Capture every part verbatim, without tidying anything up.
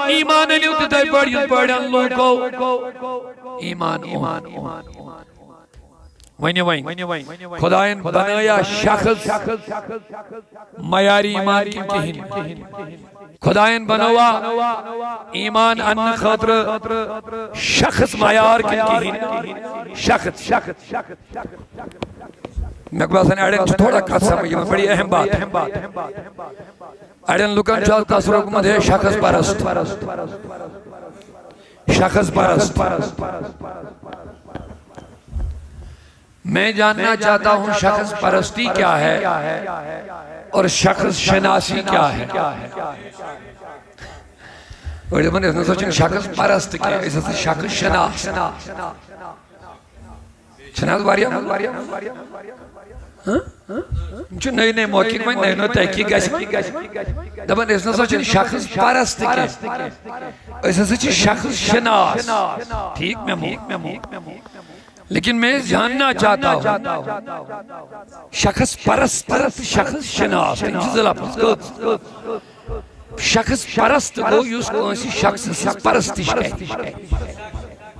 ایمان أنِو تِتھے پٲٹھۍ یِتھ پٲٹھۍ لوٗکو ایمان اوٚن۔ ؤنِو وۄنۍ، خۄدایَن بنٲیا شخص معیاری ایمان کِنہٕ کِہیٖنۍ؟ خۄدایَن بنٲوا ایمان اَننہٕ خٲطرٕ شخص معیار کِنہٕ کِہیٖنۍ؟ شخص۔ مےٚ باسان اَڑٮ۪ن چھِ تھوڑا کَتھ سَمٕجھ یِوان، بڑی اہم بات۔ اَڑٮ۪ن لُکَن چھُ آز تصوُر گوٚمُت، ہے، شخص پرست۔ شخص پرست۔ میں جاننا چاہتا ہوں شخص پرستی کیا ہے اور شخص شناسی کیا ہے۔ أڑۍ دَپان، أسۍ نَسا چھِنہٕ شخص پرست کینٛہہ، أسۍ ہسا چھِ شخص شناس۔ چھِنہٕ حظ واریاہ؟ ہاں؟ یِم چھِ نٔے نٔے محقق، وۄنۍ نٔے نٔے تحقیق گژھِ وۄنۍ۔ دَپان، أسۍ نَسا چھِنہٕ شخص پرست کینٛہہ، أسۍ ہسا چھِ شخص شناس۔ ٹھیک، میں مو-، لیکن میں جاننا چاہتا ہوں، شخص پرست تہٕ شخص شناس، یِم چھِ زٕ لفظ۔ کٔژ؟ شخص پرست گوٚو یُس کٲنٛسہِ شخص سٕنٛز پرستش کرِ۔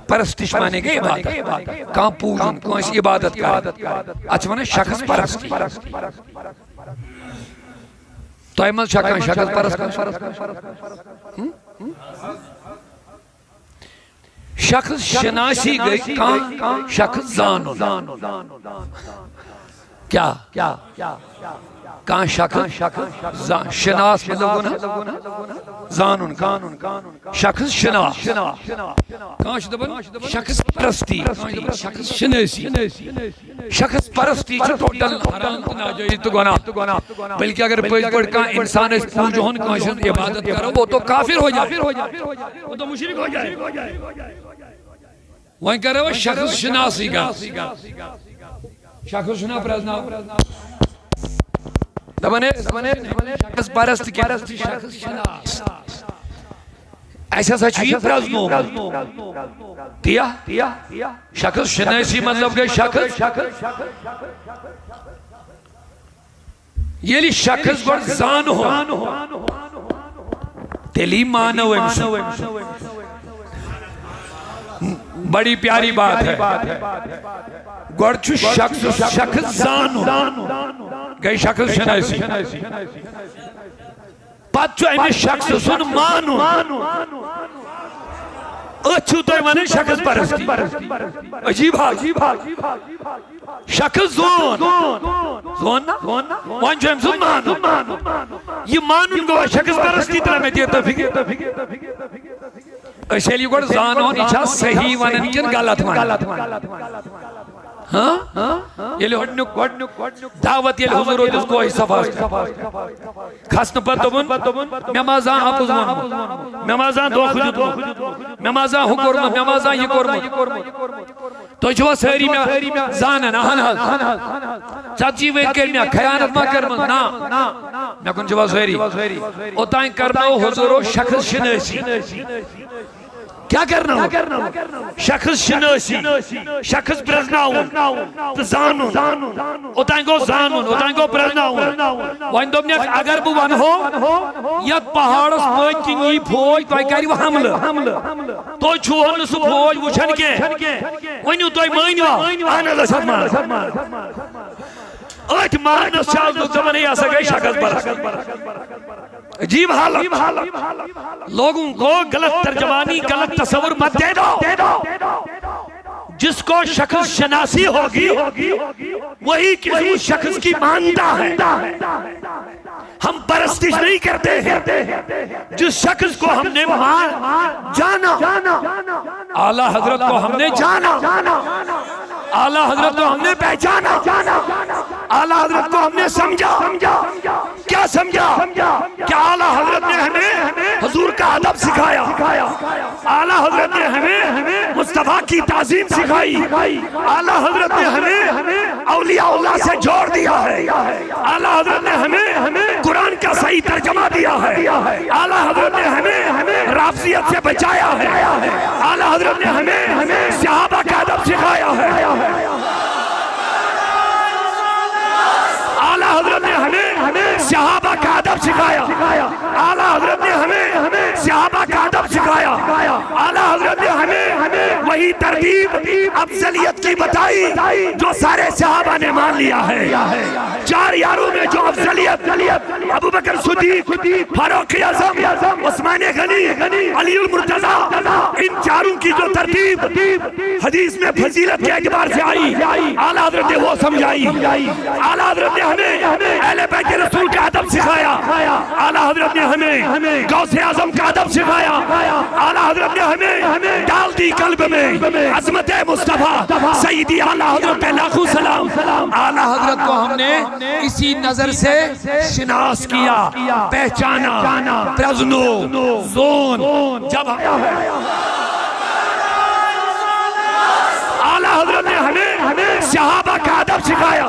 پرستش معنی گٔے عبادت۔ کانٛہہ پوٗجُن، کٲنٛسہِ عبادت کرٕنۍ، اتھ چھِ ونان شخص پرستی۔ تۄہہِ منٛز چھا کانٛہہ شخص پرست؟ ہم؟ شخص شناسی گٔے کانٛہہ شخص زانُن۔ کیا؟ کانٛہہ شخص زا-، شناس مطلب گوٚو نا؟ زانُن کانٛہہ۔ شخص شناس۔ کانٛہہ چھُ دَپان شخص پرستی، کانٛہہ چھُ دَپان شخص شناسی۔ شخص پرستی چھِ ٹوٹل حرام تہٕ ناجٲیز تہٕ گۄناہ۔ بلکہ اگر پٔزۍ پٲٹھۍ کانٛہہ انسان أسۍ پوٗجہون، کٲنٛسہِ ہٕنٛز عبادت کرو، وہ تو کافر ہو جائے، وہ تو مشرک ہو جائے۔ وۄنۍ کرو أسۍ شخص شناسی کتھ۔ شخص شناس پرزناو۔ دپان ہے، شخص پرست کیٛاہ؟ شخص شناس۔ اسہِ ہسا چھُ یہِ پرزنومُت۔ تیا؟ شخص شناسی مطلب گٔے شخص۔ ییٚلہِ شخص گۄڈٕ زانہون، تیٚلی مانو أمۍ سُنٛد۔ بڑی پیاری بات ہے۔ گۄڈٕ چھُ شخص، شخص زانُن، گٔے شخص شناسی۔ پتہٕ چھُ أمِس شخص سُنٛد مانُن۔ أتھۍ چھِو تُہۍ وَنان شخص پرستی۔ عجیب حال۔ شخص زون۔ زون نا؟ وۄنۍ چھُ أمۍ سُنٛد مانُن۔ یہِ مانُن گوٚو شخص پرستی، ترٛاو مےٚ دِتھ فِکرِ۔ أسۍ ییٚلہِ یہِ گۄڈٕ زانہون، یہِ چھا صحیح وَنان کِنہٕ غلط وَنان؟ ہاں؟ ییٚلہِ گۄڈٕنیُک، گۄڈٕنیُک دعوت ییٚلہِ حضور اوس کوہِ صفاہَس پٮ۪ٹھ۔ کھسنہٕ پتہٕ دوٚپُن، مےٚ ما زانٛہہ اَپُز ووٚنمُت، مےٚ ما زانٛہہ دھوکہٕ دیُتمُت، مےٚ ما زانٛہہ ہُہ کوٚرمُت، مےٚ ما زانٛہہ یہِ کوٚرمُت۔ تُہۍ چھِوا سٲری مےٚ زانان؟ اہن حظ۔ ژتجی ؤرۍ کٔرۍ مےٚ، خیانت ما کٔرمٕژ؟ نہ۔ مےٚ کُن چھِوا سٲری؟ اوٚتام کرنٲو حضوٗرو شخص شنٲسی۔ کیٛاہ کرنٲو؟ شخص شنٲسی، شخص پرزناوُن تہٕ زانُن۔ اوٚتام گوٚو زانُن، اوٚتام گوٚو پرزناوُن۔ وۄنۍ دوٚپ مےٚ، اگر بہٕ ونہو، یتھ پہاڑس پٔتۍ کِنۍ یی فوج، تۄہہِ کرِوٕ حملہٕ۔ تُہۍ چھِو نہٕ سُہ فوج وٕچھان کینٛہہ۔ ؤنِو تُہۍ مٲنِوا؟ اہن حظ، أسۍ حظ مانو۔ أتھۍ ماننس چھِ آز لُکھ دپان، ہے، یہِ ہسا گٔے شخص پرست۔ عجیب حالت۔ لوگوں کو غلط ترجمانی، غلط تصور مت دے دو۔ جس کو شخص شناسی ہوگی، وہی کسی شخص کی مانتا ہے۔ ہم پرستش نہیں کرتے ہیں۔ جس شخص کو ہم نے مان جانا، اعلیٰ حضرت کو ہم نے جانا، اعلیٰ حضرت کو ہم نے پہچانا، اعلیٰ حضرت کو ہم نے سمجھا۔ کیا سمجھا؟ کہ اعلیٰ حضرت نے ہمیں حضور کا ادب سکھایا، اعلیٰ حضرت نے ہمیں مصطفیٰ کی تعظیم سکھائی، اعلیٰ حضرت نے ہمیں اولیاء اللہ سے جوڑ دیا ہے، اعلیٰ حضرت نے ہمیں قرآن کا صحیح ترجمہ دیا ہے، اعلیٰ حضرت نے ہمیں رافضیت سے بچایا ہے، اعلیٰ حضرت نے ہمیں صحابہ کا ادب سکھایا ہے۔ اعلیٰ حضرت نے ہمیں صحابہ کا ادب سکھایا۔ اعلیٰ حضرت نے ہمیں صحابہ کا ادب اعلیٰ حضرت نے ہمیں وہی ترتیب افضلیت کی بتائی جو سارے صحابہ نے مان لیا ہے۔ چار یاروں میں جو افضلیت، ابو بکر صدیق، فاروق اعظم، عثمان غنی، علی المرتضی، ان چاروں کی جو ترتیب حدیث میں فضیلت کے اعتبار سے آئی، اعلیٰ حضرت نے وہ سمجھائی۔ اعلیٰ حضرت نے ہمیں اہل بیت رسول کا ادب سکھایا۔ اعلیٰ حضرت نے ہمیں غوث اعظم کا ادب سکھایا۔ اعلیٰ حضرت نے ہمیں ڈال دی قلب میں عظمت مصطفیٰ سیدی۔ اعلیٰ حضرت پہ لاکھوں سلام۔ اعلیٰ حضرت کو ہم نے اسی نظر سے شناس کیا، پہچانا، پرزنو، زون۔ جب اعلیٰ حضرت نے ہمیں صحابہ کا ادب سکھایا،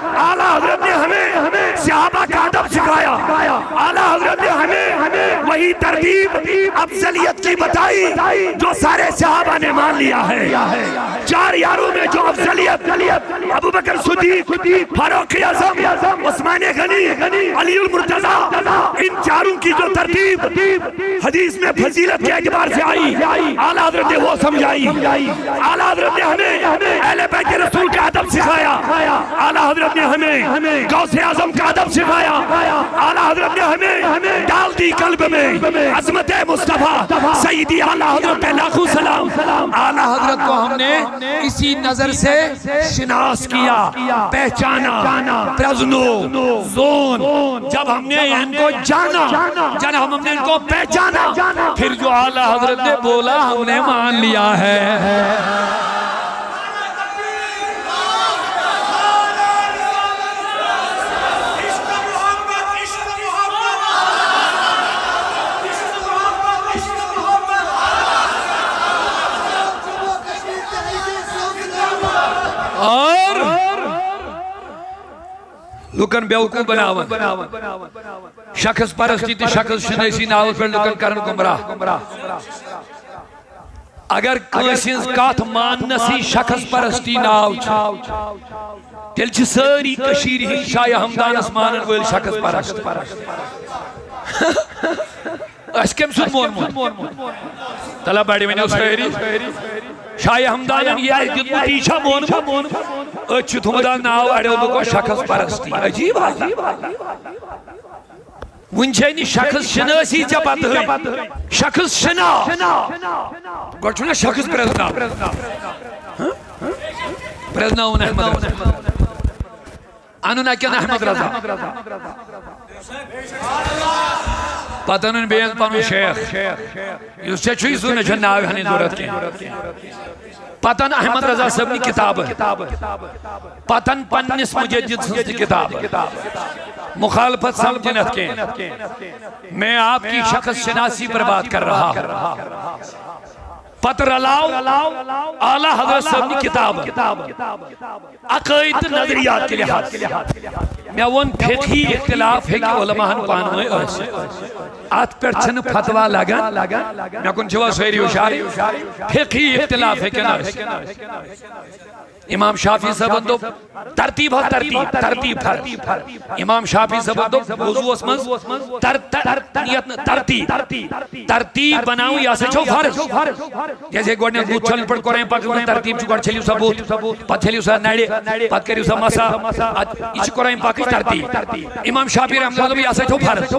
اعلیٰ حضرت نے ہمیں صحابہ کا ادب سکھایا، اعلیٰ حضرت نے ہمیں وہی ترتیب افضلیت کی بتائی جو سارے صحابہ نے مان لیا ہے۔ چار یاروں میں جو افضلیت، ابو بکر صدیق، فاروق اعظم، عثمان غنی، علی المرتضی، ان چاروں کی جو ترتیب حدیث میں فضیلت کے اعتبار سے آئی، اعلیٰ حضرت نے وہ سمجھائی۔ اعلیٰ حضرت نے ہمیں اہل بیت رسول کا ادب سکھایا۔ اعلیٰ حضرت نے ہمیں غوث اعظم کا ادب سکھایا۔ اعلیٰ حضرت نے ہمیں ڈال دی قلب میں عظمت مصطفیٰ سیدی۔ اعلیٰ حضرت پہ لاکھوں سلام۔ اعلیٰ حضرت کو ہم نے اسی نظر سے شناس کیا، پہچانا، پرزنو، زون۔ جب ہم نے ان کو جانا، جب ہم نے ان کو پہچانا، پھر جو اعلیٰ حضرت نے بولا، ہم نے مان لیا ہے۔ اور لوکن بیوقوف بناوان۔ شخص پرستی تہٕ شخص شناسی ناوس پٮ۪ٹھ لوکن کران گمراہ۔ اگر کٲنٛسہِ ہٕنٛز کتھ ماننس ہی شخص پرستی ناو چھُ، تیٚلہِ چھِ سٲری کٔشیٖرِ ہٕنٛدۍ شاہ ہمدانس مانن وٲلۍ شخص پرست۔ اسہِ کٔمۍ سُنٛد مونمُت؟ تلا بڑِ ؤنِو سٲری۔ شاہ ہمدانن یہِ آسہِ دیُتمُت، یی چھا مونمُت؟ أتھۍ چھُ تھوٚمُت اکھ ناو اڑیو لُکو شخص پرستی۔ عجیب حالت۔ وُنہِ چھے نہٕ شخص شنٲسی ژےٚ پتہٕ۔ شخص شناس۔ گۄڈٕ چھُنہ شخص پرزناوُن۔ ہہ؟ پرزناوُن احمد رضا۔ انُن اکٮ۪ن احمد رضا۔ پتہٕ انُن بیٚیہِ پنُن شیخ۔ یُس ژےٚ چھُے سُہ، مےٚ چھُنہٕ ناو ہٮ۪نٕچ ضروٗرت کینٛہہ۔ پتہٕ ان احمد رضا صٲبنہِ کِتابہٕ۔ پتہٕ ان پننِس مجدد سٕنٛز تہِ کِتابہٕ۔ مخالفت سمجھِنۍ اتھ کینٛہہ۔ میں آپ کی شخص شناسی پر بات کر رہا ہوں۔ پتہٕ رلاو اعلیٰ حضرت صٲبنہِ کِتابہٕ۔ عقائد تہٕ نظریات کہِ لحاظ۔ مےٚ ووٚن، فقہی اختلاف ہیٚکہِ علماہن پانہٕ وٲنۍ ٲسِتھ۔ اتھ پٮ۪ٹھ چھنہٕ فتویٰ لگان۔ مےٚ کُن چھِوا سٲری ہُشارٕے؟ فقہی اختلاف ہیٚکن ٲسِتھ۔ امام شافعی صٲبن دوٚپ، ترتیٖب ہا ترتیٖب، ترتیٖب فرض۔ امام شافعی صٲبن دوٚپ، وضوٗہس منٛز تر-، تر-، نیت نہٕ ترتیٖب۔ ترتیٖب بناوُن، یہِ ہسا چھو فرض۔ جیسے گۄڈٕنٮ۪تھ بُتھ چھلنہٕ پٮ۪ٹھ قرآن پاکس منٛز ترتیٖب چھُ، گۄڈٕ چھٔلِو سا بُتھ، پتہٕ چھٔلِو سا نرِ، پتہٕ کٔرِو سا مسا۔ ات-، یہِ چھِ قرآن پاکٕچ ترتیٖب۔ امام شافعی رحمۃ اللہ دوٚپ، یہِ ہسا چھو فرض۔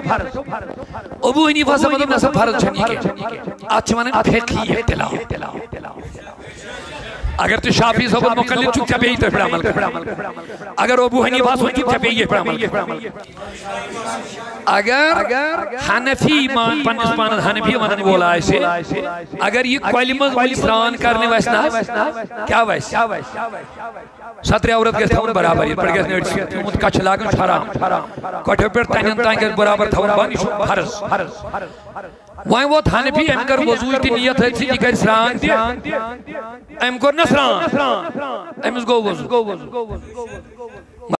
ابو حنیفہ صٲبن دوٚپ، نہ سا، فرض چھنہٕ یہِ کینٛہہ۔ اتھ چھِ ونان فقہی اختلاف۔ اگر ژٕ شافعی صٲبن مُقلد چھُکھ، ژےٚ پیٚیہِ تٔتھۍ پٮ۪ٹھ عمل کرُن۔ اگر ابو حنیفہ سُنٛد چھُکھ، ژےٚ پیٚیہِ ییٚتھۍ پٮ۪ٹھ عمل کرُن۔ اگر حنفی مان، پننِس پانس حنفی ونن وول آسہِ، اگر یہِ کۄلہِ منٛز وۄنۍ سرٛان کرنہِ وسہِ نہ حظ، کیٛاہ وسہِ؟ سترِ عورت گژھِ تھاوُن برابر، یِتھ پٲٹھۍ گژھِ نہٕ أڑۍ سۭتۍ تھوٚمُت کچھِ لاگُن چھُ حرام۔ کۄٹھیو پٮ۪ٹھ تَنٮ۪ن تام گژھِ برابر تھاوُن بنٛد، یہِ چھُ فرض۔ وۄنۍ ووت حنفی، أمۍ کٔر وضوٗ تہِ نیت أتھۍ سۭتۍ، یہِ کرِ سرٛان تہِ۔ أمۍ کوٚر نہ سرٛان، أمِس گوٚو وضوٗ۔